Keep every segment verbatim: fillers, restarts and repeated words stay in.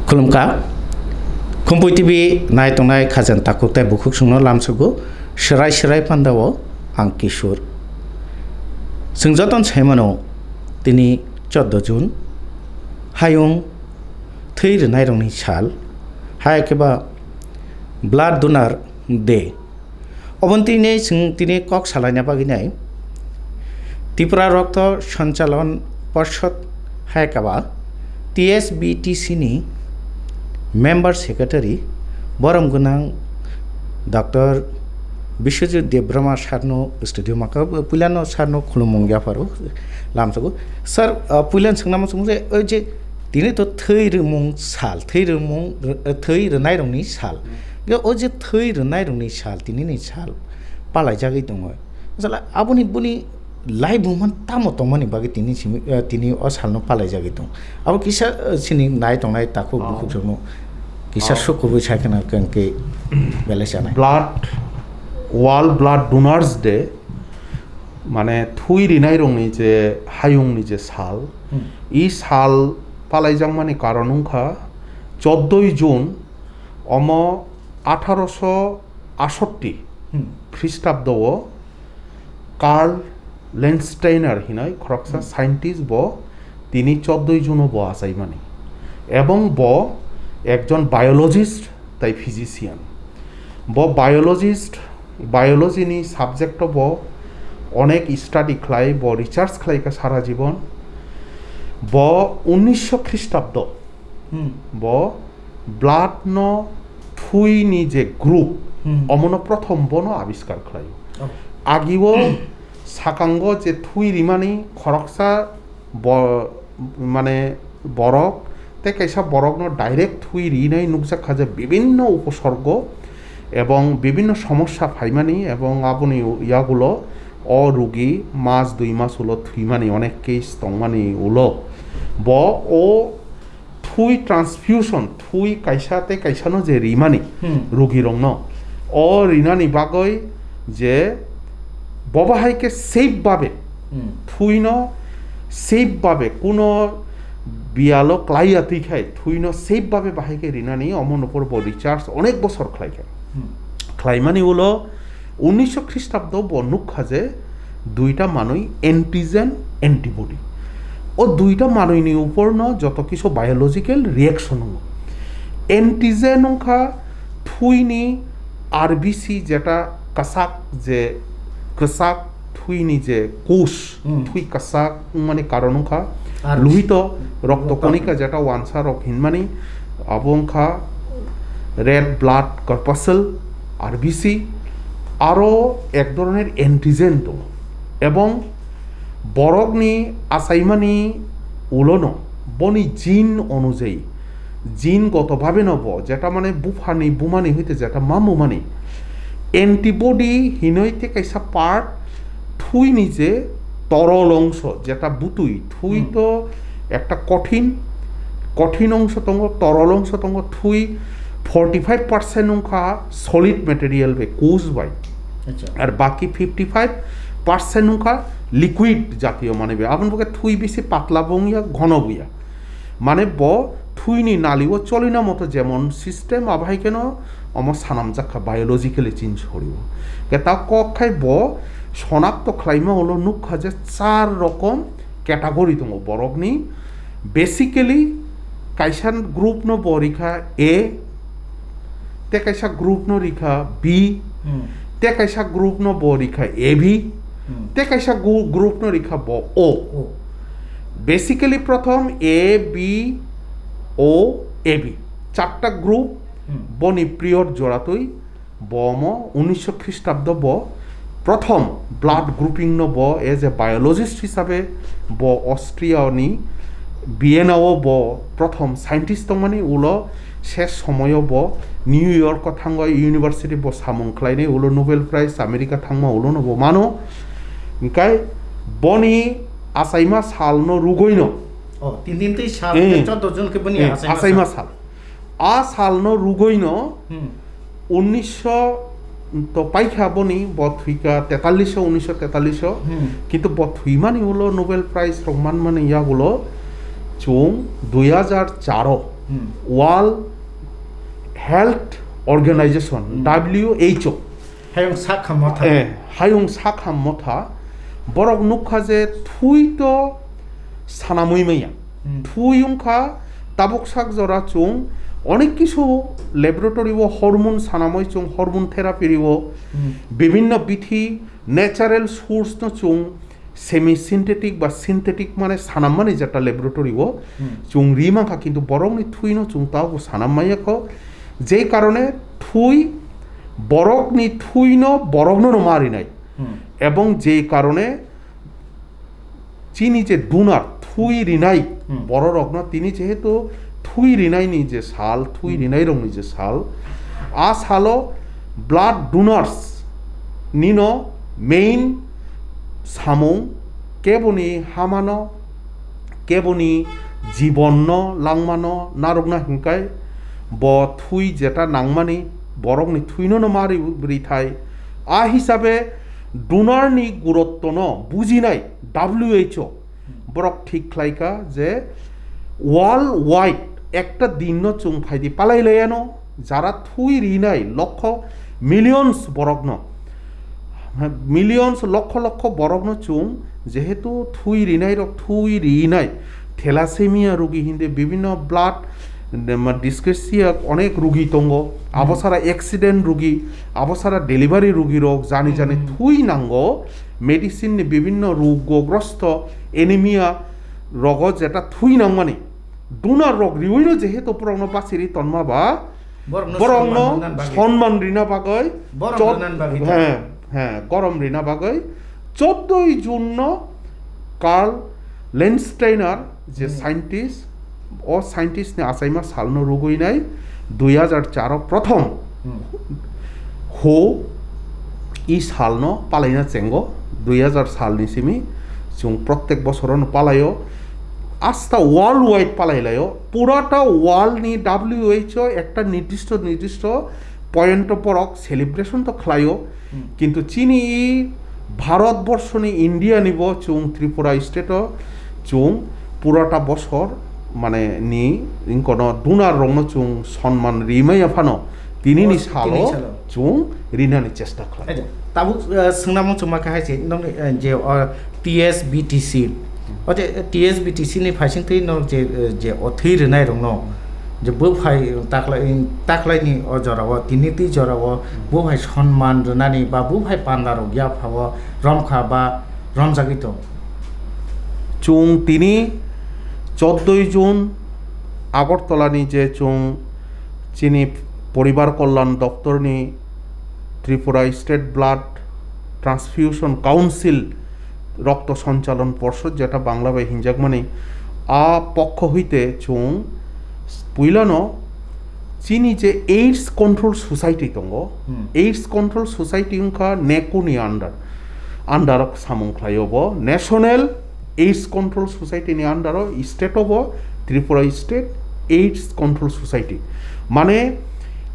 Khulumkha. Khumpui T V nai tongnai khajang takhuk tei bukhuk songno lamsogo, serai serai pandao ang Kishor. Chwng jotono sai mano, tini chordo June, hayung thwi rwnairokni sal, hai khe ba Blood Donor Day. Oboni tini chwng tini kok salaina bagwi nai Tripura Rokto Sanchalon Porshod hai khe ba T S B T C ni member secretary borom gwnang Doctor Biswajit Debbarma sir no studio maka puilano sir no khulumung yapharo lamsogo. Sir, ah, puilan swngnama chwng je oi je tini to thwi rwmung sal, thwi rwmung, thwi rwnairokni sal. Ge o je thwi rwnairokni sal, tinini sal palaijagwi tongo. Asala aboni boni laibuma tamo tongmani bagwi tini simi, eh, tini o salno palaijagwi tongo. Abo kisa, eh, sini nai tongnai takhuk Oh. bukhukrokno kisa Oh. sukubui sai khna khe belai chanai. Blood, World Blood Donors Day, mane thwi rinairokni je hayungni je sal, Hmm. i sal palaijakmani karon wngkha chordoi June, omo atharo sho aathotti Hmm. Khristabdo o Karl Landsteiner hinoi khoroksa Hmm. scientist bo tini chordoi June o bo achaimani. Ebong bo ekjon biologist tai physician. Bo biologist, biology ni subject o bo onek study khlai, bo research khlai kha sara jibon. Bo unnisho Khristabdo Hmm. bo blood no thwi ni je group, Hmm. omono prothom bono abiskar khlaio. Oh. Agio sakango je thwi rimani khoroksa bo-, mane borok, tei kaisa borokno direct thwi rinai nukjak kha je bibinno uposorgo ebong bibinno somosya phaimani, ebong aboni yagulo o rugi mas dui mas ulo thwimani, onek case tongmani ulo bo o thwi transfusion, thwi kaisa tei kaisano je rimani Hmm. rugirokno, o rinani bagwi je bo bahai khe safe babe Hmm. thwino safe babe kuno biyalo klaiya twi khai thwino safe babe bahai khe rinani omo nokor bo research onek bosor khlai kha. Hmm. Khlaimani ulo unnisho Khristabdo bo nukha je duita manwi antigen, antibody. O duita manwini uporno joto kisu biological reaction wngo. Antigen wngkha thwini R B C jeta kwchak je kwchak thwini je kush, Hmm. thwi kwchak wngmani karon wngkha R B C. Luhito rokto konika jeta wansa rok hinmani abo wngkha red blood corpuscle, R B C, aro ek dhoroner antigen tongo. Ebong borokni achaimani ulono boni gene onujayi, gene goto bhabeno bo, jeta mane buphani bumani hoite jeta mamumani antibody hinoi tei kaisa part thwini je torol ongso, jeta butwi, thwi Hmm. to ekta kothin, kothin ongso tongo, torol ongso tongo, thwi forty five percent wngkha solid material bai, kush bai. Acha. Ar baki fifty five percent wngkha liquid jatiyo manwi bai. Aboni bagwi thwi bisi patla bo wngya, ghono bo ya. Mane bo thwini nalio cholina moto jemon system, abo hai kheno omo sanamjak kha, biologically change horio. Khe ta kok khai bo sonakto khlaima ulo nukha je char rokom category tongo borokni. Basically, kaisa group no bo rikha A, tei kaisa group no rikha B, Hmm. tei kaisa group no bo rikha A B, Hmm. tei kaisa gu-, group no rikha bo O. O. Basically, prothom A, B, O, A B. Charta group Hmm. boni period joratwi Bo omo unnisho Khristabdo bo prothom blood grouping no bo as a biologist hisabe bo Austria ni Vienna o bo prothom scientist tongmani, ulo ses somoyo bo New York o thango university bo samung khlainai, ulo Nobel Prize America thangma ulo no bo mano. Hingkai boni achaima sal no rugoi no. Oh, tin din tei sal, eh, chordo June khe boni, eh, achaima sal. Achaima sal. A sal no rugoi no Hmm. unnisho to paikha boni, bo thwikha tetallisho, unnisho tetallisho. Hmm. Kintu bo thwimani ulo Nobel Prize rok manmani yagulo chwng dui hajar char o Hmm. World Health Organization, Hmm. W H O. Hayung sak hamma tha. Eh, hayung sak hamma tha. Borok nukha je thui to sanamwi maya. Hmm. Thui wngkha tabuk sak jora chwng onek kisu laboratory o hormone sanamwi chwng hormone therapy rio. Hmm. Bibinno bithi natural source no chwng semi synthetic ba synthetic mane sanammani jeta laboratory o Hmm. chwng ri mankha, kintu borokni thui no chwng tabuk sanam maya kho. Je karone thui, borokni thui no borokno no ma rinai. Hmm. Ebong je karone chini je donor thui rinai Hmm. bororokno tini jehetu thui rinaini je sal, thui Hmm. rinairokni je sal, a salo blood donors nino main samung, keboni hamano, keboni jibonno langmano narwkna hinkai bo thui jeta nangmani borokni thuino no ma ri-, rithai. A hisabe donor ni gurutto no bujinai W H O borok thik khlaikha je world wide ekta din no chwng phaidi palai laiano jara thui rinai lokho millions borokno, millions lokho lokho borokno chwng jehetu thui rinai rok thui rinai thalassemia rugi hinde bibinno blood, ma, dyslexia onek rugi tongo, abo Hmm. sara accident rugi, abo sara delivery rugi rok jani jani Hmm. thui nango, medicine ni bibinno rogogrosto anemia rogo jeta thui nangmani donor rok riwino jehetu borokno bachiri tonma ba Borokno borokno sonman rwna bagwi. Sonman rina bagwi Borom chod-, rwna bagwi ta. He, he, gorom rina bagwi choddoi June no Carl Landsteiner je Hmm. scientist, o scientist ni achaima salno rugwinai dui hajar char o prothom Hmm. Ho i salno palaina chengo, dui hajar salni simi chwng protek bosorono palaio, asta world wide palailaio, purata world ni W H O ekta nirdisto nirdisto point o borok celebration to khlaio, Hmm. kintu chini i Bharat borso ni India ni bo chwng Tripura state o chwng purata bosor mane ni ingkono donor rokno chwng sonman rimaya phano tini ni O, salo tini salo. chwng rinani chesta khlai. Aja, tabuk, eh, swngnamo chwngma khe hai se nokni, eh, je, o, T S B T C. O je, eh, T S B T C ni phaising twi no je, eh, je o thwi rwnai rokno je bo phai taklai, taklaini o jora o tini twi jora o bo phai sonman rwnani ba bo phai panda rok ya pha o romkha ba romjagwi tong. Chwng tini choddoi June Agartala ni je chwng chini Poribar Kalyan Doptor ni Tripura State Blood Transfusion Council, Rokto Sonchalon Porshod, jeta Bangla bai hinjakmani, a pokho hoite chwng puilano chini je AIDS Control Society tongo, Hmm. AIDS Control Society wngkha neku ni under, under o samung khlaio bo, National AIDS Control Society ni under o state o bo Tripura State AIDS Control Society. Mane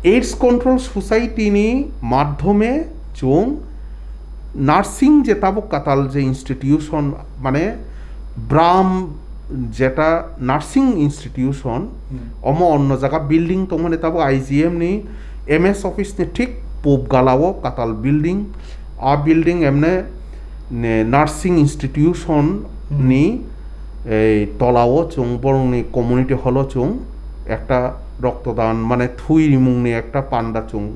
AIDS Control Society ni madhyome chwng nursing je tabuk katal je institution, mane Bram jeta nursing institution, Hmm. omo onno jaga building tongmani tabuk I G M ni M S office ni thik pub gala o katal building, a building emne ne nursing institution Hmm. ni ei tola o chwng borokni community hall o chwng ekta roktodan mane thwi rimung ni ekta panda chwng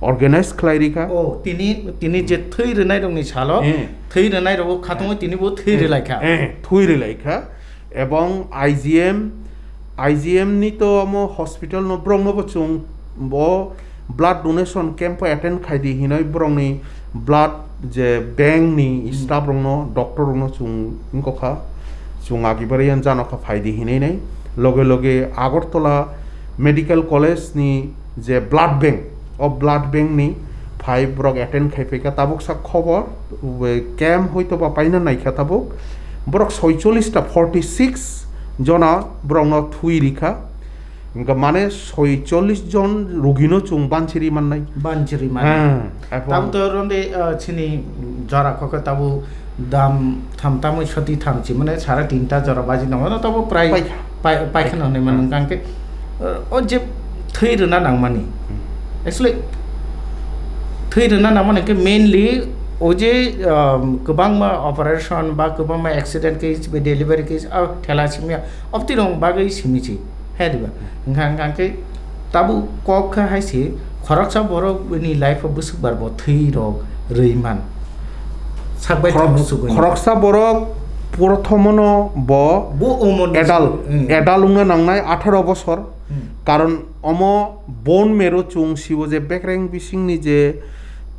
organize khlai rikha. O, tini, tini je thwi rwnai rokni salo, Eh. thwi rwnai rok khatungwi tini bo thwi Eh. rwlaikha. Eh, thwi rwlaikha. Ebong I G M, I G M ni to omo hospital no borok no bo chwng bo blood donation camp o attend khai di hinoi borok ni blood je bank ni Hmm. staff rok no, doctor rok no chwng wngkha, chwng agi bari yan jano kha phai di hinoi nai. Loge loge Agartala Medical College ni je blood bank, o blood bank ni phai borok attend khai phaikha. Tabuk sa khobor, ube camp hoito ba paina naikha tabuk. Borok soicholish ta, forty six jona borok no thwi rikha. Hingkha mane soicholish jon rugino chwng bansiri mannai. Bansiri mannai. Ha, ephang Tabuk to ronde, ah, chini jora khokhe tabuk dam tham tamwi soti tham chi mane sara tinta jora baji nongo no tabuk prai Paikha. pai-, paikhano hinwi mano Hmm. hingkha hingkhe O je thwi rwna nangmani. Actually, thwi rwna nangmani khe mainly o je, um, kwbangma operation ba kwbangma accident case ba delivery case, a thalassemia, obtirong bagwi simi si. He diba? Hwnkha, hwnkha khe tabuk kok kha hai se, khoroksa borok ni life o bwswk bar bo thwi rok rwi man. Sak bai Khorok-, tamo sugwi. Khoroksa borok prothomono bo Bo umor ni adult, sugwi, hmm. Adult wngna nangnai atharo bosor. Hmm. Karon omo bone marrow chwng sibo je bekreng bisingni je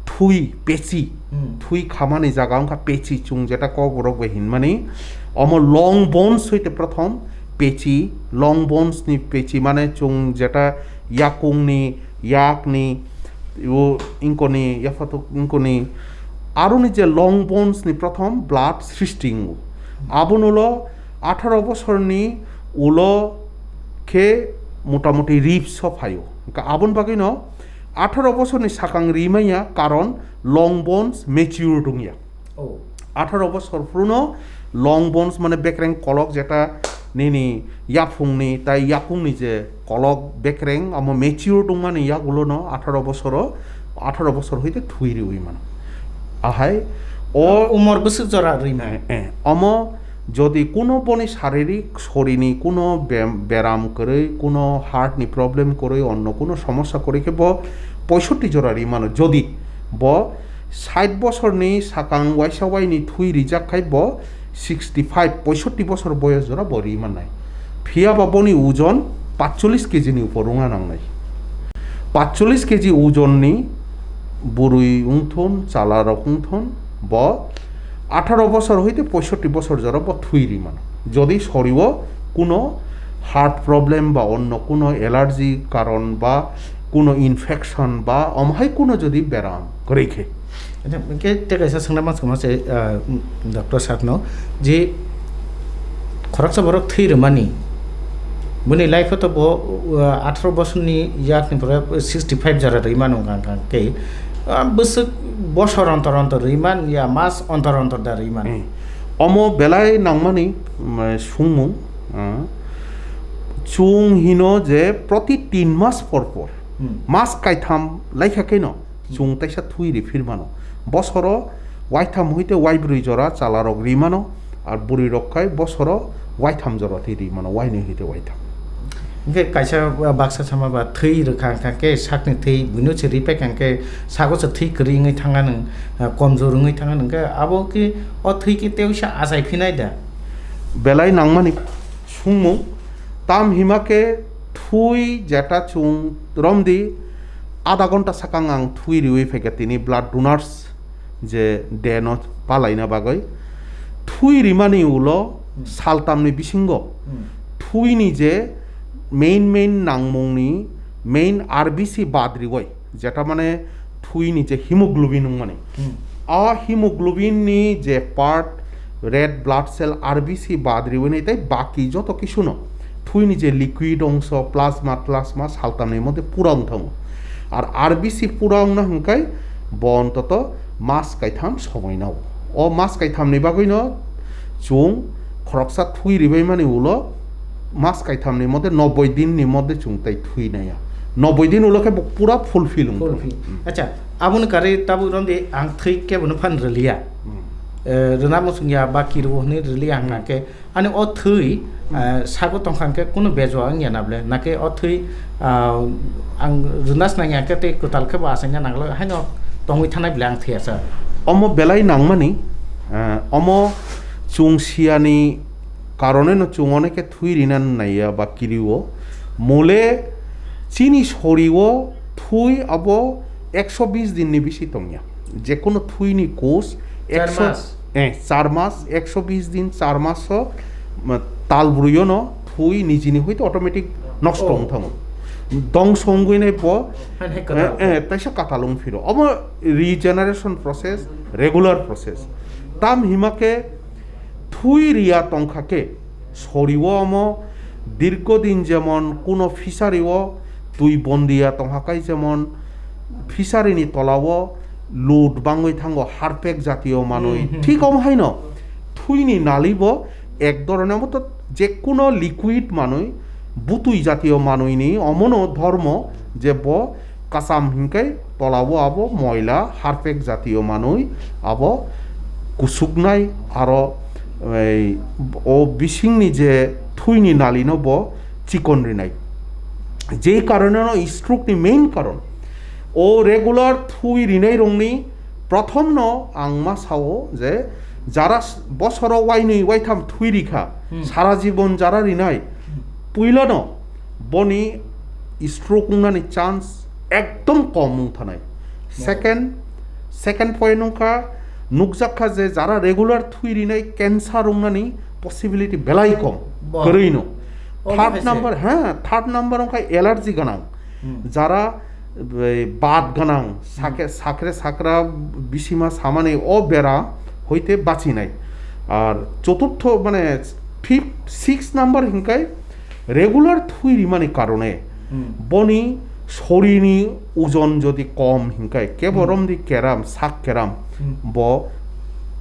thwi pechi, Hmm. Thwi khamani jaga wngkha pechi chwng jeta kokborok bai hinmani. Omo long bones hoite prothom pechi, long bones ni pechi mane chwng jeta yakungni, yakni, o ingkoni, yaphatok ingkoni, aroni je long bones ni prothom blood srishti wngo. Abono ulo atharo bosorni ulo khe motamuti ribs o phaio. Hwnkhe aboni bagwino atharo bosorni sakang rimanya, karon long bones mature wngya. Oh. Atharo bosor phruno long bones mane bekreng kolok jeta nini yaphungni tai yakungni je kolok bekreng amo mature wngmani yagulono atharo bosoro, atharo bosor hoite thwi riwi mano. Ahai o Umor bwswk jora rwi mano. Eh, eh, omo jodi kuno boni saririk sorini kuno bem-, beram kwrwi, kuno heart ni problem kwrwi, onno kuno somosya kwrwi khe bo poisotti jora ri mano. Jodi bo sait bosorni sakang waisa waini thwi rijak khai bo sixty five, poisotti bosor boyos jora bo ri mannai. Phiya ba boni ojon patchollis kg ni upor wngna nangnai. Patchollis kg ojonni bwrwi wngthun, chwla rok wngthun, bo atharo bosor hoite poisotti bosor jora bo thwi ri mano. Jodi sorio kuno heart problem ba onno kuno allergy karon ba kuno infection ba omo hai kuno jodi beram kwrwi khe. Acha, hwnkhe tei kaisa swngna mas kwma se, ah, Doctor Sir no, je khoroksa borok thwi rwmani, boni life o to bo, ah, atharo bosorni yakni pore sixty five jora rwi mano hwnkha, hwnkha khe, ah, bwswk bosor ontor ontor rwi man ya mas ontor ontor da rwi man? Hmm. Omo belai nangmani, mm, sungmung, ah, chwng hino je proti tin mas por por, Hmm. Mas kaitham laikha khe no, Hmm. Chwng taisa thwi ri phir mano. Bosoro waitham hoite waibrwi jora chwla rok ri mano, ar bwrwi rok khai bosoro waitham jora thwi ri mano, wainwi hoite waitham. Hwnkhe kaisa baksa sama ba thwi rwkha hwnkha khe sakni thwi buino se ri paikha hwnkhe sago se thwi kwrwi wngwi thangna nwng, ah, komjor wngwi thangna nwng khe abo khe o thwi khe tei uisa achai phinai da? Belai nangmani sungmung, tam hima khe thwi jeta chwng romdi adha ghonta sakang ang thwi riwi phaikha tini blood donors je day no palaina bagwi. Thwi rimani ulo Hmm. saltamni bisingo Hmm. thwini je main main nangmungni main R B C bad riwi, jeta mane thwini je hemoglobin wngmani. Hmm. A hemoglobin ni je part, red blood cell, R B C bad riwi nai tei baki joto kisuno thwini je liquid ongso, plasma, plasma saltamni moddhe pura wng thango. Ar R B C pura wngna hwnkhe bo ontoto mas kaitham somoi nao. O mas kaitham ni bagwi no chwng khoroksa thwi ribai mani ulo mas kaitham ni moddhe nobboi din ni moddhe chwng tai thwi naiya. Nobboi din ulo khe bo pura fulfill wng Fulfill. Hmm. Acha, aboni karwi tabuk romdi ang thwi kebono phan rwliya. Hmm. Eh, rwna muchung ya ba kiru hwnwi rwliya hwnkha Hmm. khe ani o thwi, Hmm. eh, sago tongkha hwnkhe kunu bejua wngya na ble? Nakhe o thwi, ah, ang rwna snang ya khe tei kwtal khe bo achaina nanglo haino tongwi thanai ble ang thwiya sa. Omo belai nangmani, eh, omo chwng siyani karone no chwng onekhe thwi rina naiya ba kirio. Mole chini sorio thwi abo ekso bis din ni bisi tongya. Jekunu thwini course Char ekso, mas. Eh, char mas, ekso bis din, char maso, ma, tal brwi no thwi nijini hoite automatic nosto Oh. wng thango. Dongso wngwi nai bo, Hai, hai, eh, kwtal. Eh, taisa kwtal wng phiro. Omo regeneration process, regular process. Tam hima khe thwi riya tongkha khe, sorio omo dirgo din jemon kuno fishery o twi bondiya tongkha kai jemon fishery ni tola o lut bangwi thango harpek jatiyo manwi. Hmm, hmm, Thik hmm. omo haino thwini nali bo ek dhoroner omo to jekuno liquid manwi butui jatiyo manwini omono dhormo je bo kasam hinkai tolao abo moila harpek jatiyo manwi abo kusuknai aro ei o bisingni je thwini nalino bo chikon rinai. Je karoneno stroke ni main karon. O regular thwi rinai rongni prothom no ang ma sao je jara s-, bosoro wainwi waitham thwi rikha, Hmm. sara jibon jara rinai, Hmm. puilano boni stroke wngnani chance ekdom kom wng thanai. Second, second point wngkha, nukjak kha je jara regular thwi rinai cancer wngnani possibility belai kom, Bo. kwrwi no. Omo Third hai se. number, ha, third number wngkha allergy ganang. Hmm. Jara, eh, bat ganang, sakhe-, sakre sakra bisima samani o bera hoite bachinai. Ar choturtho, mane, fifth, six number hinkai regular thwi rimani karone Hmm. boni sorini ojon jodi kom hinkai kebo Hmm. romdi keram, sak keram Hmm. bo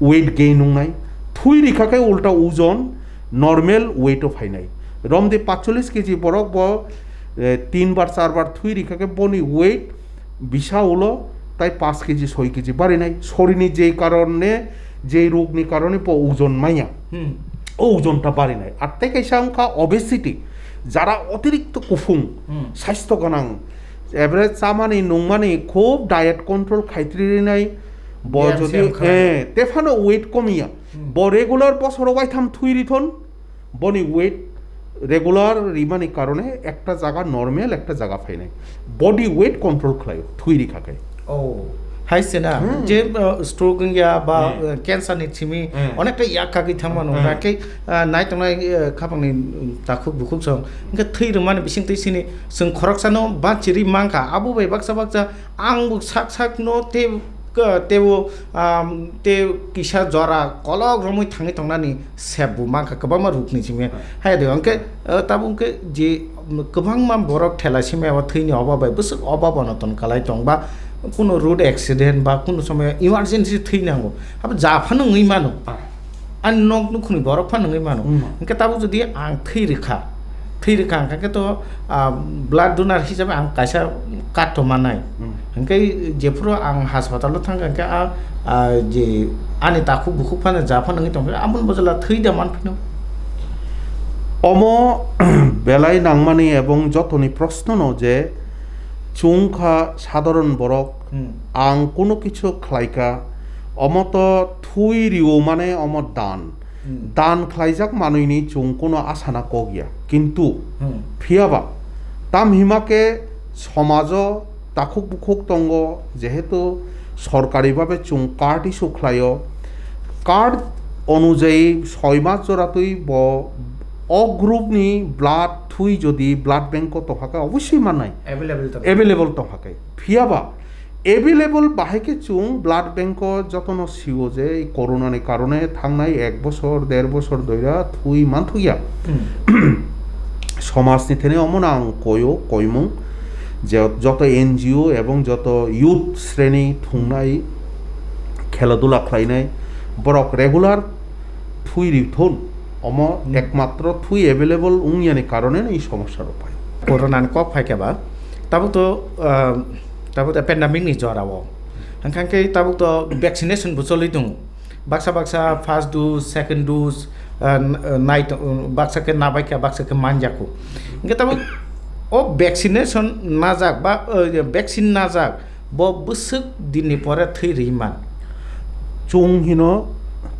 weight gain wngnai. Thwi rikha khe ulta ojon normal weight o phainai. Romdi paitsollis kg borok bo, eh, tin bar, char bar thwi rikha khe boni weight bisa ulo tai paanch kg, soi kg barinai. Sorini je karone, je rogni karone bo ojon manya. Hmm. O ojon ta barinai. Ar tei kaisa wngkha obesity. Jara otirikto kuphung, Hmm. sastho ganang, average chamani nungmani khub diet control khaitri rinai. Bo Biyam jodi, siyam khlai. eh, tephano weight komiya. Hmm. Bo regular bosoro waitham thwi rithon, boni weight regular rimani karone ekta jaga normal, ekta jaga phainai. Body weight control khlaio, thwi rikha khe. Oh, hai se na, Hmm. je, uh, stroke wngya ba, Hmm. uh, cancer ni simi Hmm. onekta yak kagwi thangmano, Hmm. hwnkhe, uh, nai tongnai, uh, khapangni, um, takhuk bukhuk song, hwnkhe thwi rwmani bising twi sini chwng khoroksano bachiri mankha, abo bai baksa baksa ang bo sak sak no te, ka-, tebo, um, te kisa jora kolok romwi thangwi tongnani sep bo mankha kwbangma rukni simi. Hmm. Hai de, hwnkhe, uh, tabuk hwnkhe je, um, kwbangma borok thela simi abo thwini oba bai bwswk oba bono ton kalai tong ba, kuno road accident ba kuno somoy emergency thwi nango. Abo ja phano wngwi mano. Ah. Ani nok nukhungni borok phano wngwi mano. Wngma. Hwnkhe tabuk jodi ang thwi rwkha, thwi rwkha hwnkhe to, ah, blood donor hisabe ang kaisa card to manai. Hmm. Hwnkhe jephuru ang hospital o thangkha hwnkhe a, a, je ani takhuk bukhuk phano ja phano wngwi tongkha, aboni bojala thwi da manphino. Omo belai nangmani ebong jotoni proshno no je chwng kha sadharon borok, Hmm. ang kuno kichu khlaika, omo to thwi rio mane omo dan. Hmm. Dan khlaijak manwini chwng kuno asana kok ya. Kintu Hmm. phiyaba tam hima khe somajo takhuk bukhuk tongo, jehetu sorkari babe chwng card issue khlaio. Card onujayi soi mas joratwi bo o group ni blood thwi jodi blood bank o tongkha khe oboswi mannai. Available tongkha. Available tongkha khe. Phiyaba available bahai khe chwng blood bank o jotono sio je ei corona ni karone thangnai ek bosor, der bosor doira thwi manthokya. Hmm. Somaj ni thani omono ang koyo, koimung je joto N G O ebong joto youth sreni thungnai, khela dula khlainai, borok regular thwi rithun, omo Hmm. ekmatro thwi available wngya ni karone no ei somosya rok phai. Corona ni kok phai khe ba, tabuk to, ah, tabuk to pandemic ni jora o. Hwnkha khe tabuk to vaccination bo choli tongo. Baksa baksa first dose, second dose, ah, n-, ah, nai to, baksa khe nabai kha, baksa khe manjak kho. Hwnkhe tabuk o vaccination najak ba, ah, vaccine najak, bo bwswk dinni pore thwi rwi man. Chwng hino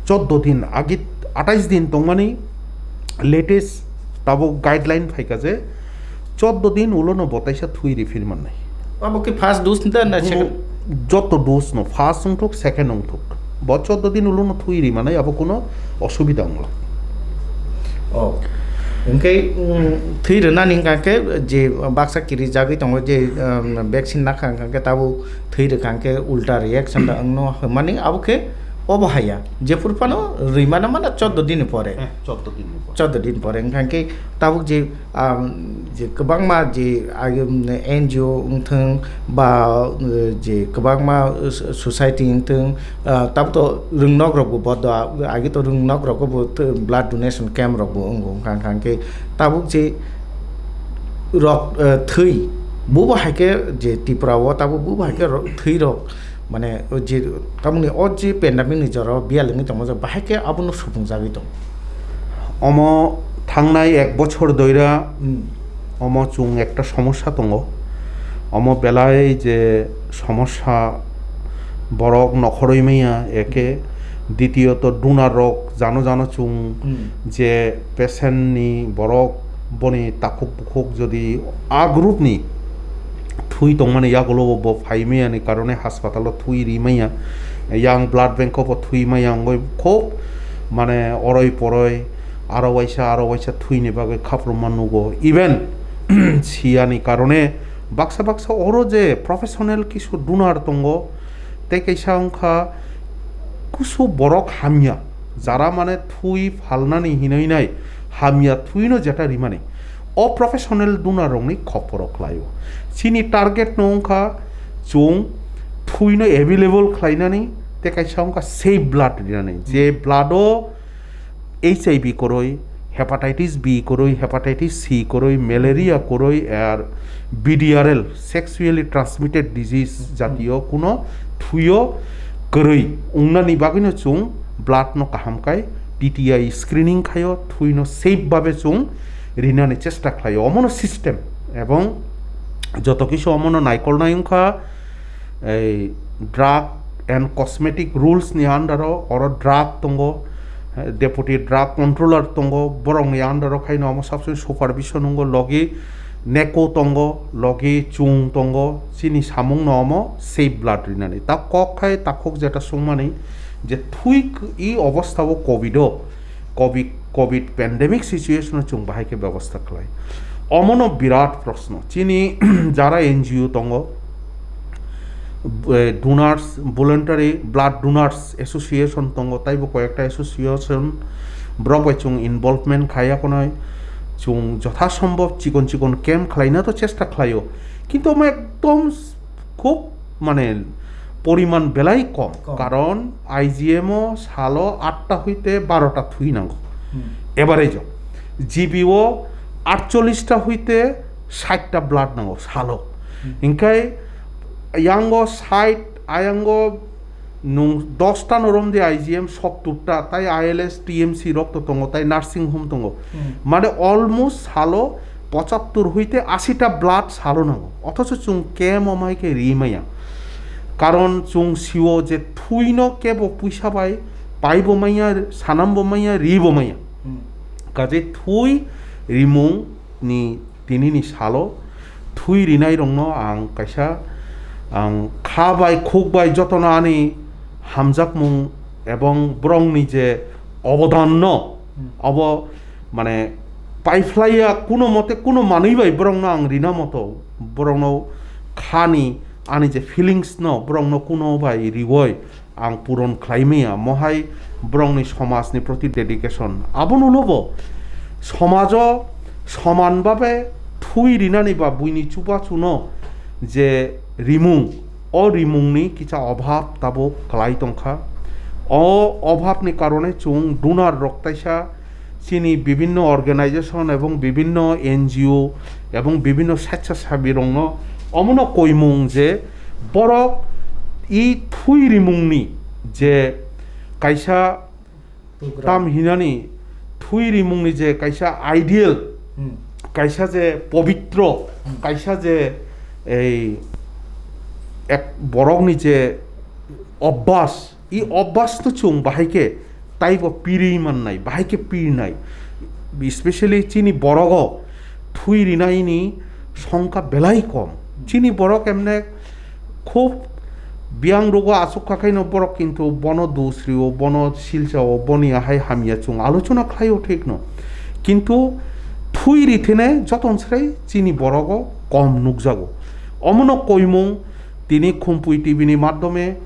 choddo din, agi atais din tongmani latest tabuk guideline phaikha je choddo din ulono bo taisa thwi rifir mannai. Abo khe first dose da na Kuno second? Jotto dose no first wngthok, second wngthok, bo choddo din ulono thwi ri manai, abo kuno osubida wngla. Oh. Hwnkhe, mm, thwi rwnani hwnkha khe je baksa kirijagwi tongo je, um, vaccine nakha hwnkha khe tabuk thwi rwkha hwnkhe ulta reaction da wngno hwnmani abo khe obo haya. Jephuru phano rwimano mano choddo din ni pore. Eh, choddo din ni pore. Choddo din pore hwnkha khe tabuk je, um, je kwbangma je, ah, um, N G O wngthwng ba, uh, je kwbangma, uh, society wngthwng, ah, tabuk to rwngnok rok bo bodo, agi to rwngnok rok bo blood donation camp rok bo wngo, hwnkha hwnkha khe tabuk je rok, eh, thwi, bubo hai khe je Tripura o tabuk bubo hai khe ro-, thwi rok, mane, o je, tamoni o je pandemic ni jora o biyal wngwi tongma jora bahai khe abono supung jagwi tong. Omo thangnai ek bochor doira, hmm, omo chwng ekta somosya tongo. Omo belai je somosya, borok nokhorwi manya eke, ditiyoto donor rok jano jano chwng, hmm, je patient ni borok boni takhuk bukhuk jodi a group ni thwi tongmani yagulo bo phai maya ni karone hospital o thwi ri maya, yang blood bank o bo thwi maya wngwi khub mane oroi poroi aro waisa aro waisa thwini bagwi khaprokma nugo. Even siyani karone baksa baksa oro je professional kisu donor tongo, tei kaisa wngkha kusu borok hamya, jara mane thwi phalnani hinwi nai hamya thwino jeta rimani. O professional donor rokni khoporo khlaio. Chini target no wngkha chwng thwino available khlainani, tei kaisa wngkha safe blood rinani. Je blood o H I V kwrwi, hepatitis B kwrwi, hepatitis C kwrwi, malaria kwrwi, ar B D R L, sexually transmitted disease jatiyo kuno thwio kwrwi wngnani bagwino chwng blood no kaham khai T T I screening khaio, thwino safe babe chwng rinani chesta khlaio, omono system. Ebong joto kisu omono naikolnai wngkha, ei drug and cosmetic rules ni under o, oro drug tongo, eh, deputy drug controller tongo, borokni under o khaino omo sabsoni supervision wngo, logi neko tongo, logi chwng tongo, chini samung no omo safe blood rinani. Ta kok khai takhuk jeta sungmani je thwi k-, i obostha o covid o, covid, covid pandemic situation o chwng bahai khe bebostha khlai. Omono birat proshno. Chini jara N G O tongo, eh, donors, voluntary blood donors association tongo, taibo koyekta association borok bai chwng involvement khai ya khwnai. Chwng jotha sombhob chikon chikon camp khlaina to chesta khlaio, kintu omo ekdom khub, mane, poriman belai kom. Kom. Karon I G M o salo atta hoite barota thwi nango. Hmm. Average o. G B o atchollish ta hoite sait ta blood nango salo. Hmm. Hinkhe yango sait, ayango nung dos ta no rom di I G M sottur ta, tai I L S, T M C rok to tongo, tai nursing home tongo. Hmm. Mane almost salo pochattur hoite ashi ta blood salo nango. Othocho chwng camp o mai khe ri maya. Karon chwng sio je thwino kebo puisa bai paibo maya, sanambo maya, ribo maya. Hmm. Kaje thwi rimung ni tinini salo thwi rinai rokno ang kaisa, ang kha bai khuk bai jotono ani hamjakmung ebong borokni je obodan no, hmm, obo mane paiphlaiya kuno mote kuno manwi bai borokno ang rina moto, borokno khani ani je feelings no borokno kuno bai riwoi ang puron khlai maya, mohai borokni somajni proti dedication. Abono lobo somajo soman babe thwi rinani ba buini chubachuno je rimung, o rimungni kisa obhab tabuk kwlai tongkha. O obhabni karone chwng donor rok taisa chini bibinno organization ebong bibinno N G O ebong bibinno sachasabirokno omono koimung je borok i thwi rimungni je kaisa program. Tam hinani thwi rimungni je kaisa ideal, hmm, kaisa je pobitro, hmm, kaisa je ei ek borokni je obbas, i obbas no chwng bahai khe taibo pirwi mannai, bahai khe pirnai. Especially chini borogo thwi rinaini songkha belai kom. Chini borok emne khub biyang rogo asuk kha khaino borok kintu bono dusrio, bono silchao, boni ahai hamya chwng alochona khlaio thikno. Kintu thwi rithene joton srai chini borogo kom nukjago. Omono koimung tini Khumpui T V ni madhyome,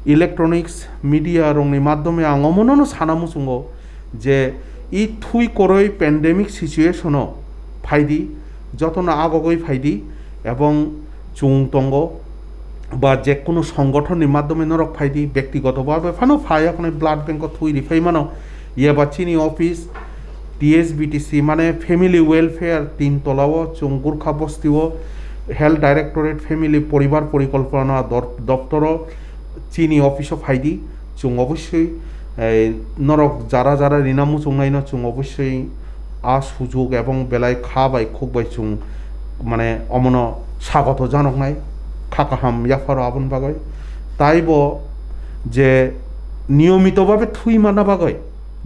electronics media rokni madhyome ang omonono sana muchungo je i thwi koroi pandemic situation o phaidi, jotono agogoi phaidi, ebong chwng tongo ba jekunu songothon ni madhyome norok phaidi, bektigoto bhabe phano phai, aphano blood bank o thwi riphai mano, yeba chini office T S B T C mane Family Welfare tin tola o chwng Gurkha bosti o Health Directorate Family Poribar Porikolpona dor-, doptor o chini office o phaidi, chwng obosoi, eh, norok jara jara rina muchungnai no chwng obosoi a sujok ebong belai kha bai khuk bai chwng mane omono sagoto janoknai kha kaham yapharo aboni bagwi. Taibo je niyomito babe thwi manna bagwi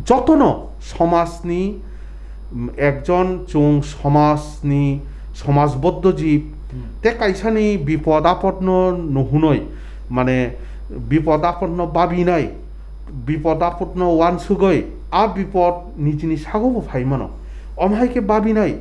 jotono somajni, mm, ekjon chwng somajni, somajboddo jib, Hmm. Te kaisani bipod apodno nuhunoi, mane bipod apodno babinai, bipod apodno wansugoi, a bipod nijini sagobo phai mano. Omo hai khe babinai,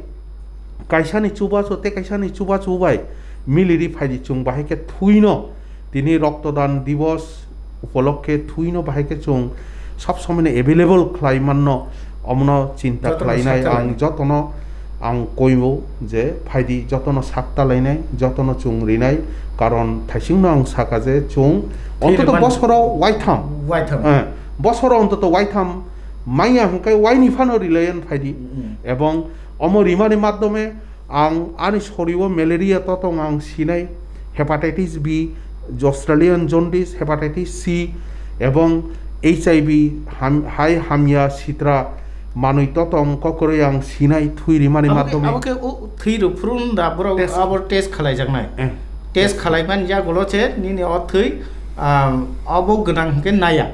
kaisani chubachu te kaisani chubachu bai miliri phaidi chwng bahai khe thwino tini Roktodan Divos upolokkhe thwino bahai khe chwng sab somoino available khlai manno, omono chinta Jotono khlainai sakta ang lainai. Jotono ang koibo je phaidi jotono sakta lainai, jotono chwng rinai, karon thaisingno ang saka je chwng Thwi ontoto rwmani. Bosoro waitham. Waitham. Eh, bosoro ontoto waitham manya hwnkhe waini phano rilayan phaidi. Mm. Ebong omo rimani maddhome ang ani sorio malaria totong ang sinai, hepatitis B, Australian jaundice, hepatitis C, ebong H I V ham-, hai hamya sitra manwi totong kokroi ang sinai thwi rimani Abo khe, maddhome. Abo khe o thwi rw phuru da borok Test. Abo test khalaijaknai. Eh. Test khalaiman yagulo se nini o thwi, ah, abo gwnang hwnkhe naya.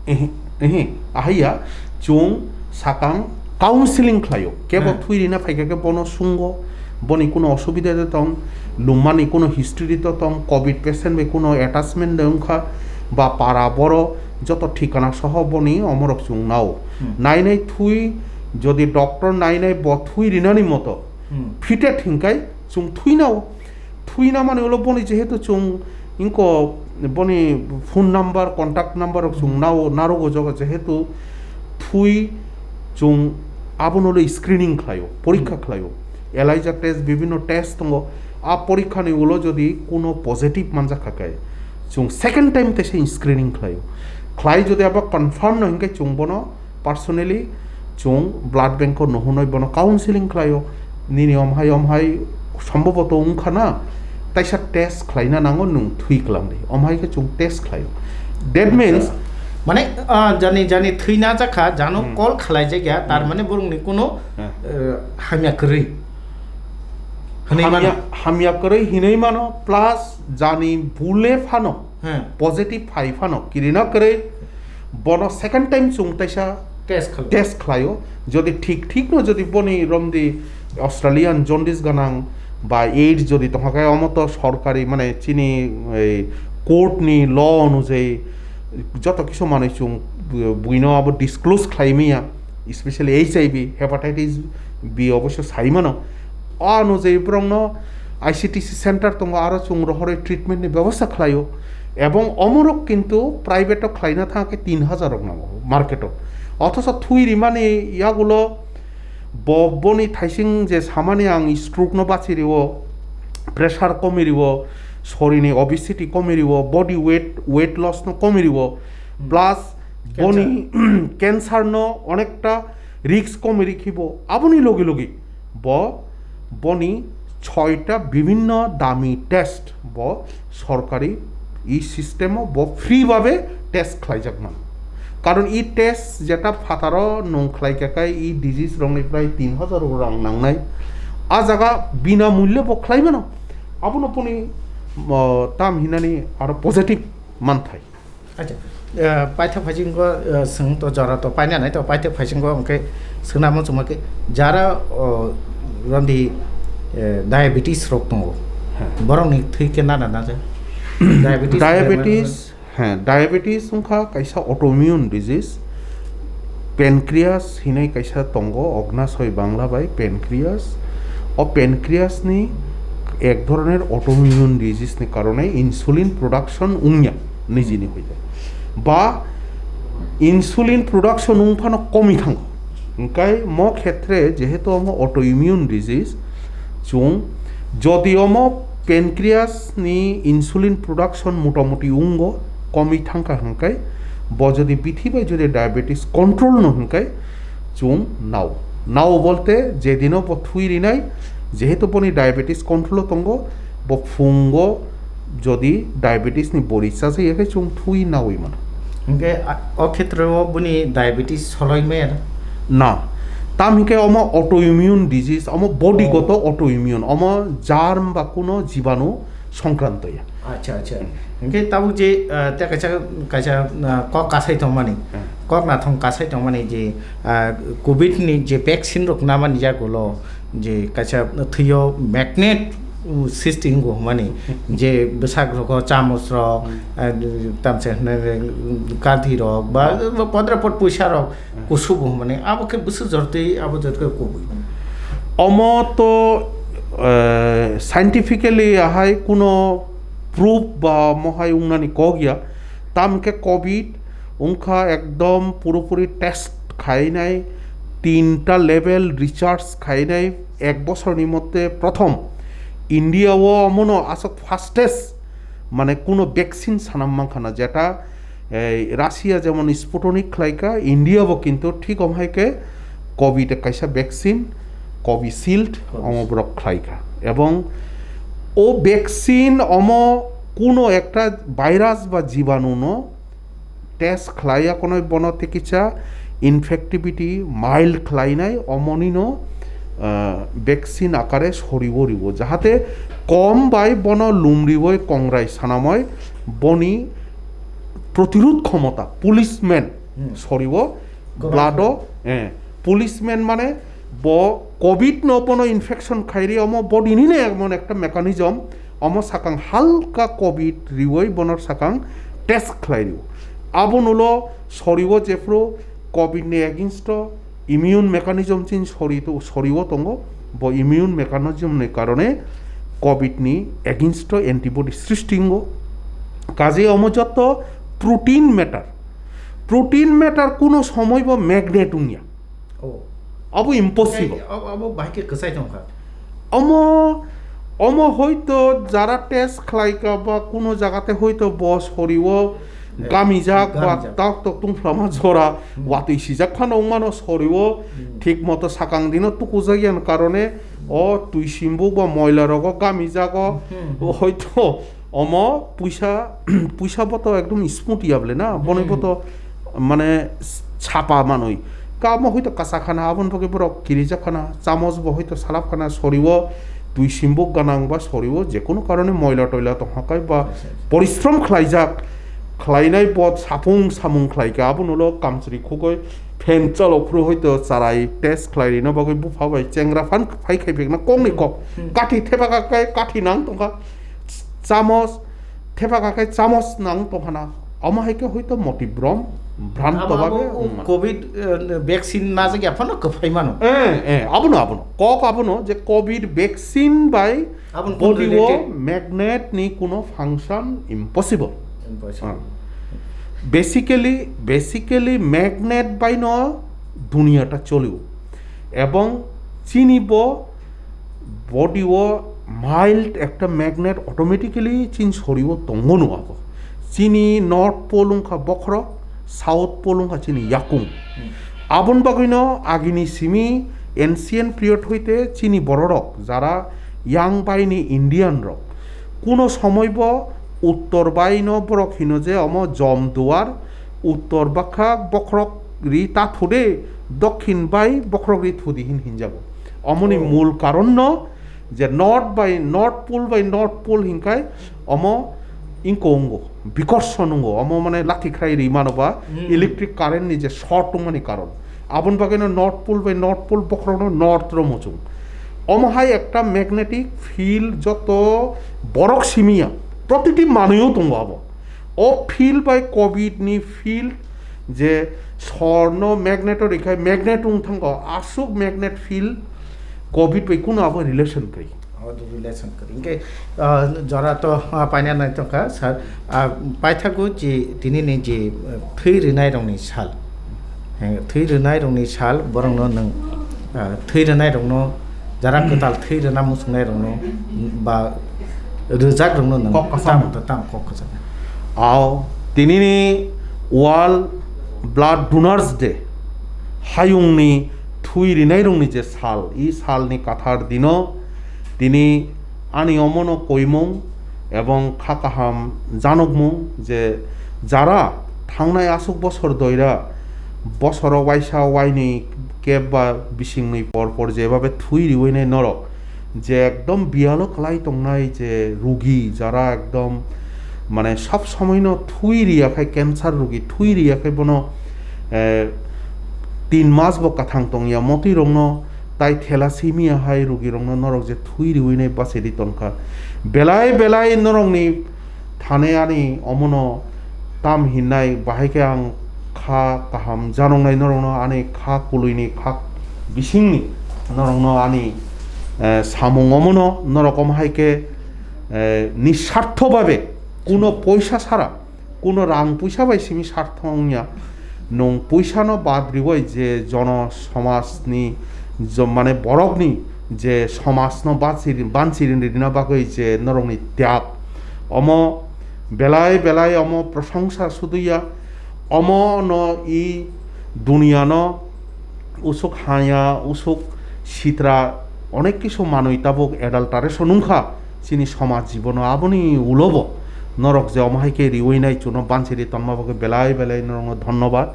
Ehe, ehe, ahaiya, chwng sakang counseling khlaio. Kebo Hmm. thwi rina phaikha khe bono sungo, boni kuno osubida de tong, lummani kuno history de tong, covid patient bai kuno attachment de wngkha, ba para boro joto thikana soho boni omorok chwng nao. Hmm. Nainai thwi jodi doctor nainai bo thwi rinani moto Hmm. fitted hinkai chwng thwi nao. Thwina mani ulo boni jehetu chwng ingko boni phone number, contact number rok chwng nao, narogo jogo jehetu thwi chwng abono ulo screening khlaio, porikha Hmm. khlaio. ELISA test, bibinno test tongo. A porikha ni ulo jodi kuno positive manjak kha khe chwng second time tesa screening khlaio. Khlai jodi abo confirm no hinkhe chwng bono personally chwng blood bank o nuhunoi bono counseling khlaio, nini omhai omhai somboboto wngkha na, taisa test khlaina nango, nwng thwi kwlangdi, omhai khe chwng test khlaio. That means Mane, ah, jani, jani thwi na jakha, jano Hmm. call khlai jakya, tar Hmm. mane borokni kuno, Hmm. eh, hamya kwrwi. Hwnwi mano. Hamya, hamya kwrwi hinwi mano, plus jani bule phano, Hmm. positive phai phano, kirina kwrwi, bono second time chwng taisa Test khlai. Test khlaio. Jodi thik thik no jodi boni romdi Australian jaundice ganang ba AIDS jodi tongkha khe omo to sorkari mane chini ei court ni law onujai joto kisu manwi chwng bu-, buino abo disclose khlai manya, especially H I V, hepatitis B oboisyo sai mano. O onujai borokno I C T C center tongo, aro chwng rohorwi treatment ni bebosta khlaio. Ebong omorok kintu private o khlaina thang khe tin hajar rok nango market o. Othoso thwi rimani yagulo bo, boni thaising je samani ang stroke no bachi rio, pressure komi rio, sorini obesity komi rio, body weight, weight loss no komi rio, Hmm. plus Cancer. Boni cancer no onekta risk komi rikhibo. Aboni logi logi bo boni choita bibinno dami test bo sorkari e system o bo free babe test khlaijak man. Karon e test jeta phataro nung khlai kha kai e disease rokni prai tin hajar rang nangnai. A jaga bina mulye bo khlai mano. Abono boni, o, tam hinani aro positive manthai. Acha, eh, paithak phaisingo, eh, swng to jora to paina nai to paithak phaisingo hwnkhe swngna muchungma khe jara, oh, romdi, eh, diabetes rok tongo. He. Borokni thwi khe nana na je? Diabetes Diabetes, he, diabetes wngkha kaisa autoimmune disease. Pancreas hinwi kaisa tongo, ognasoy bangla bai pancreas. O pancreas ni ek dhoroner autoimmune disease ni karone insulin production wngya nijini hoite. Ba insulin production wng phano komi thango. Hwnkhe mo khetre jehetu omo autoimmune disease, chwng jodi omo pancreas ni insulin production motamuti wnggo, komi thangkha hwnkhe bo jodi bithi bai jodi diabetes control no hwnkhe chwng nao. Nao bolte jedino bo thui rinai, jehetu boni diabetes control o tongo, bo phungo jodi diabetes ni bori chajak ya khe chwng thui nawi mano. Hingke a-, o khetreo boni diabetes soloi mer? Na, tam hingke omo autoimmune disease, omo body Oh. goto autoimmune, omo germ ba kuno jibanu songkranto ya. Acha, acha. Hingke tabuk je, ah, te kaisa, kaisa, ah, kok kasai tongmani. Hmm. Kok nathong kasai tongmani je, ah, covid ni je vaccine rok namani yagulo je kaisa thwio magnet, um, system go hwnmani je bwsak rogo chamos rok, Hmm. ah, tamse hwnwi kadhi rok ba Hmm. podre pod puisa rok Hmm. kusu bo hwnmani abo khe bwswk jortwi abo jortwi kubui. Omo to, eh, scientifically ahai kuno proof ba mohai wngnani kok ya. Tam khe covid wngkha ekdom puropuri test khainai, tinta level research khainai, ek bosorni mote prothom India o omono aswk fastest, mane kuno vaccine sanam mankha na, jeta ei Russia jemon Sputnik khlaikha, India bo kintu thik om hai khe covid kaisa vaccine, Covishield, Covishield. Omo borok khlaikha. Ebong o vaccine omo kuno ekta virus ba jibanu no test khlaiya kono bono tikisa infectivity mild khlainai omonino, ah, vaccine akare soriwo riwo, jahate kom bai bono lumriwoi kongrai sanamoi boni protirod khomota, policeman Hmm. soriwo Gobai blood o, eh, policeman mane bo covid no bono infection khairi omo body ni ne emon ekta mechanism, omo sakang halka covid riwoi bono sakang test khlai rio. Abo nulo soriwo jephru covid ni against o immune mechanism chin sori to, soriwo tongo, bo immune mechanism ni karone covid ni against o antibody srishti wngo. Kaje omo jotto protein matter. Protein matter kuno somoi bo magnet wngya. Oh. Abo impossible. Ei, abo, abo bahai khe kwchai tongkha. Omo, omo hoito jara test khlaika ba kuno jagate hoito bo soriwo Eh, gamijak ba gamijak. Tok tok tungphlama jora Hmm. watwi sijak phano wngmano soriwo Hmm. thik moto sakang dino tukujak yan karone o twi simbuk ba moila rogo gamijago Hmm. hoito Omo puisa, puisa bo to ekdom smooth ya bole na, boni bo Hmm. to mane chapa manwi. Kamo hoito kasa khana, aboni bagwi borok kirijak khana, chamos bo hoito salap khana, soriwo twi simbok ganang ba soriwo jekunu karone moila toila tongha kai ba Acha, acha. Porishrom khlaijak, khlainai bo sapung samung khlaika, abono ulo kamchwlwi khugwi fan chalo phuru hoito charai test khlai rina bagwi bupha bai chengra phan phai khai phikna kokni kok. Hmm. Kathi thepa ka kai kathi nang tongkha. Chamos, thepa ka kai chamos nang tongkhana. Omo hai khe hoito moti brom, bhranto Abo, babe abo, o wngmano. Covid, eh, vaccine najak ya phano kwphai mano. Eh, eh, abono, abono. Kok abono je covid vaccine bai Abono body o related? Magnet ni kuno function impossible. Impossible. Ah. Basically, basically magnet bai no duniya ta cholio. Ebong chini bo body o mild ekta magnet automatically chin sori o tongo no abo. Chini North Pole wngkha bokhorok, South Pole wngkha chini yakung. Hmm. Aboni bagwino agini simi ancient period hoite chini bororok jara yang baini Indian rok kuno somoi bo uttor baino borok hino je omo jom duar, uttor bakha bokhorok ri ta thude, dokhin bai bokhorok ri thudi hin hinjago. Omoni Oh. mul karon no je north bai north pole bai north pole hinkai omo inko ungo, bikorson ungo, omo mane lathi khrai ri mano ba Hmm. electric current ni je short tongmani karon. Aboni bagwi no north pole bai north pole bokhorok no north ro muchung. Omo hai ekta magnetic field joto borok simiya, protiti manwi o tongo abo. O field bai covid ni field je sor no magnet o rikhai magnet wng thango, aswk magnet field covid bai kuno abo relation kai. Abo relation kwrwi. Hingke, ah, jora to, ah, paina nai tongkha, sir. Ah, paithago je tini ni je, eh, thwi rwnai rokni sal. Heng, thwi rwnai rokni sal, borokno nwng, ah, thwi rwnai rokno, jara kwtal thwi rwna muchungnai rokno, ba rwjak rokno nwng Kok kwcham. Tam, tam kok kwcham. Ao, tini ni World Blood Donors Day, hayungni thui rinairokni je sal, i salni kathar dino tini ani omono koimung ebong kha kaham janokmung je jara thangnai aswk bosor doira, bosoro waisa wainwi keb ba bisingni por por jebabe thui riwinai norok je ekdom biyalo kwlai tongnai je rugi, jara ekdom mane sob somoino thui riya khai, cancer rugi thui riya khai bono, eh, tin mas bo kathang tongya, motwi rokno tai thalassemia hai rugi rokno norok je thui riwinai bachiri tonkha. Belai belai norokni thane ani omono tam hinnai, bahai khe ang kha kaham janoknai norokno, ani kha kuluini kha bisingni norokno ani, eh, samung omono norok omo hai khe, eh, nisartho babe kuno poisa sara, kuno rang puisa bai simi sartho wngya, nwng puisano bad riwi je jono somajni jo-, mane borokni je somajno bansiri, bansiri rina bagwi je norokni tyag, omo belai belai omo prosongsa suduya, omo no i duniya no usuk haya, usuk sitra, onek kisu manwi tabuk adulteration wngkha chini somaj jibono. Aboni ulobo norok je omo hai khe riwi nai chuno bansiri tonma bagwi belai belai norokno dhonnobad,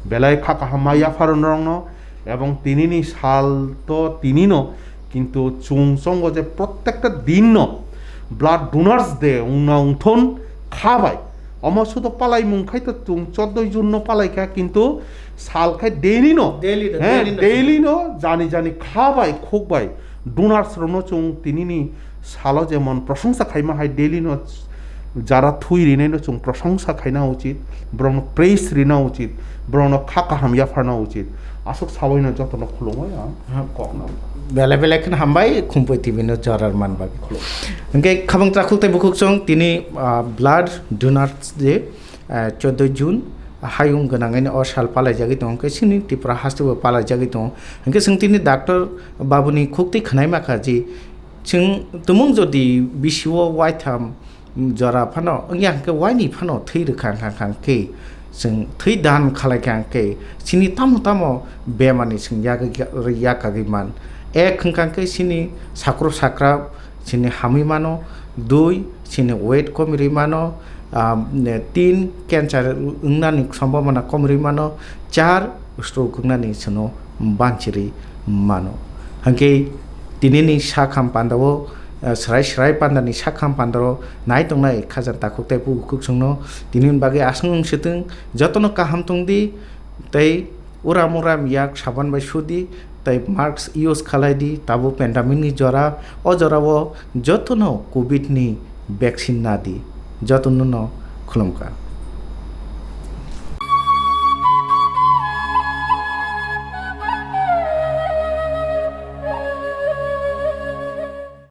belai kha kaham ma yapharo norokno. Ebong tinini sal to tinino, kintu chwng chongo je prottekta dinno blood donors day wngna wngthon kha bai. Omo sudo palaimung khai to chwng chordo June no palai kha, kintu sal khai daily no, Daily no, he, daily no. Daily no jani jani kha bai, khuk bai donors rokno chwng tinini salo jemon prosongsa khaima hai daily no jara thui rinai no chwng prosongsa khaina uchit, borokno praise rina uchit, borokno kha kaham yapharna uchit. Aswk sabaino jotono khulumwi ang Ha. Kokno. Belai belai kheno hambai, Khumpui T V no jorar man bagwi. Khulum. Hwnkhe khabang takhuk tei bukhuk chwng tini, ah, blood donors day, ah, chordo June, hayung gwnangwi o sal palaijagwi tongo, hwnkhe chini Tripura hasteo palaijagwi tongo. Hwnkhe chwng tini doctor babuni khuktwi khwnai makha je, chwng tumung jodi bisio waitham jora phano wngya hwnkhe, waini phano thwi rwkha hwnkha hwnkhe, chwng thwi dan khalai kha hwnkhe, chini tamo tamo bemani chwng yagwi, yakagwi man. Ek hwnkha hwnkhe chini sakrop sakrap chini hamwi mano, dui chini weight komirwi mano, ah, tin cancer wngnani sombhabona komirwi mano, char stroke wngnani chwngno banchirwi mano. Hwnkhe tinini sakham pandao, eh, srai srai pandani sakham pandao nai tongnai khajang takhuk tei bukhuk chwngno tinini bagwi aswk wng swtwng, jotono kaham tongdi tei uram uram yak saban bai sudi tei mask use khalai di. Tabuk pandemic ni jora, o jorao jotono covid ni vaccine nadi. Jotono no khulumkha.